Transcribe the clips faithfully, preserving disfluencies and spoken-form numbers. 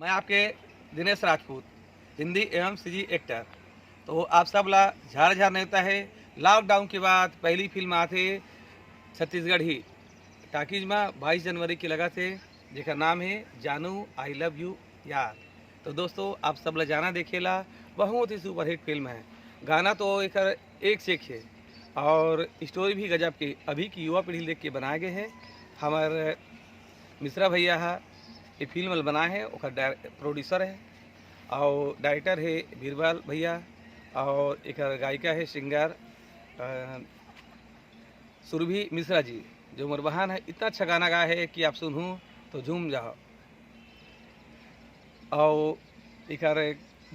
मैं आपके दिनेश राजपूत, हिंदी एवं सीजी एक्टर। तो आप सब ला झार झार नेवता है। लॉकडाउन के बाद पहली फिल्म आथे छत्तीसगढ़ी टाकीज में, बाईस जनवरी के लगा थे, जेकर नाम है जानू आई लव यू यार। तो दोस्तों, आप सब ला जाना देखे ला, बहुत ही सुपरहिट फिल्म है। गाना तो एकर एक से एक है और स्टोरी भी गजब के, अभी की युवा पीढ़ी देख के बनाए गए हैं। हमारे मिश्रा भैया है, ये फिल्म बनाए हैं, ओकर डाय-, प्रोड्यूसर है और डायरेक्टर है बीरबल भैया और एक गायिका है, सिंगर अ, सुरभि मिश्रा जी, जो मोर बहन है, इतना अच्छा गाना गाए है कि आप सुनहू तो झूम जाओ। और एकर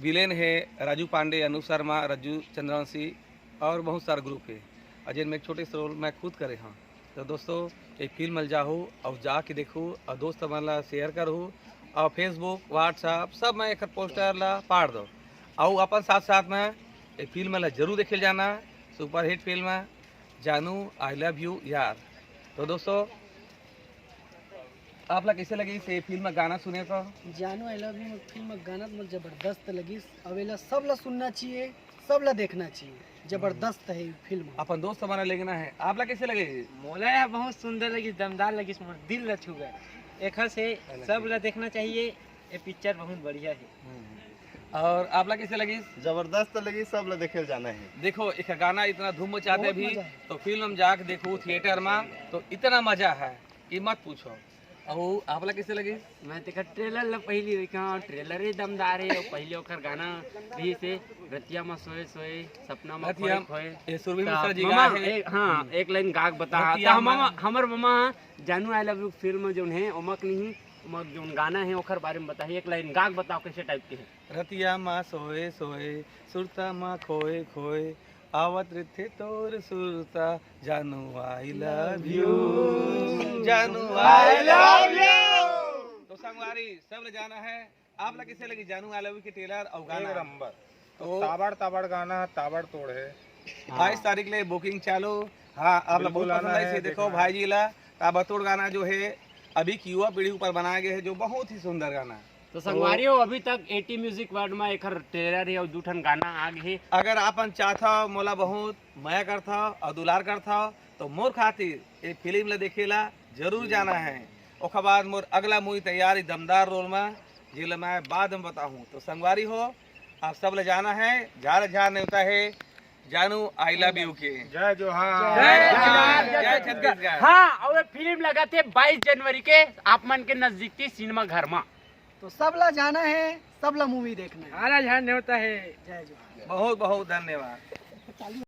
विलेन है राजू पांडे, अनु शर्मा, रज्जू चंद्रवंशी और बहुत सारा ग्रुप है। और जिनमें एक छोटे से रोल मैं खुद करे हूँ। तो दोस्तों, ये फिल्म ल जाहू और जाके देखू और दोस्त मन ला शेयर करहू और Facebook, WhatsApp सब में एक पोस्टर ला पाड़ दो। और अपन साथ साथ में ये फिल्म ला जरूर देखे जाना, सुपरहिट फिल्म है जानू आई लव यू यार। तो दोस्तों, आप ला कैसे लगी ये फिल्म गाना सुने तो? जानू आई लव यू फिल्म गाना तो मोर जबरदस्त लगिस। अब एला सब ला सुनना चाहिए, सब ला देखना चाहिए। जबरदस्त है ये फिल्म। अपन दोस्त हमारा लेगना है, आप ला कैसे लगे? मोला यह बहुत सुंदर लगिस, दमदार लगिस, मोर दिल ला छू गए। एखर से सब ला देखना चाहिए, ये पिक्चर बहुत बढ़िया है। और आप ला कैसे लगिस? जबरदस्त लगिस, सब ला देखे जाना है। देखो, एक गाना इतना धूम मचाते बहुत भी, मजा है। तो फिल्म हम जाके देखू थिएटर में, तो इतना मजा है कि मत पूछो। और आप ला कैसे लगिस? मैं तेकर ट्रेलर ला पहली देखा, ट्रेलर ही दमदार है। और पहले ओकर गाना भी से रतिया में सोए सोए, सपना में रतिया खोए खोए। ये सुरभि त मिश्रा जी ममा, गाए हैं। एक, हाँ, हम्म। एक लाइन गाग बता। रतिया त हम में ममा, हमर ममा जानू आई लव यू फिल्म जोन है, ओमक नहीं, ओमक जोन गाना है, ओकर बारे में बताही, एक लाइन गाग बताओ, कैसे टाइप के है? रतिया मा सोए सोए, सुरता मा खोए खोए, आवत रथे तोर सुरता, जानू आई लव यू, जानू आई लव यू। तो संगवारी, सब ले जाना है। आप ला कैसे लगी जानू आई लव यू के ट्रेलर और गाना? एक नंबर। तो ताबड़ ताबड़ गाना, ताबड़ तोड़ है। हाँ। बाईस तारीख ले बुकिंग चालू। हाँ, आप ला बहुत बिल्कुल पसंद आना आई है, से देखो देखना। भाई जी ला ताबड़ तोड़ गाना जो है अभी की युवा पीढ़ी ऊपर बनाया गया है, जो बहुत ही सुंदर गाना है। तो संगवारी हो, अभी तक एटी म्यूजिक वर्ल्ड में एकर ट्रेलर है और दू ठन गाना आ गए है। अगर आपन चाहता हो, मोला बहुत मया करता हो और दुलार करता हो, तो मोर खातिर ये फिल्म ला देखे ला जरूर जाना है। ओकर बाद मोर अगला मूवी तैयार है दमदार रोल में, जेला मैं बाद में बताहूँ। तो संगवारी हो, आप सब ले जाना है, झार झार नेवता है जानू आई लव यू के। जय जोहार। जय जोहार, जय छत्तीसगढ़। हाँ, और ये फिल्म लगा थे बाईस जनवरी के, आप मन के नजदीक थी सिनेमा घर में। तो सब ला जाना है, सब ला मूवी देखना है। झार झार नेवता है। जय जोहार। बहुत बहुत धन्यवाद।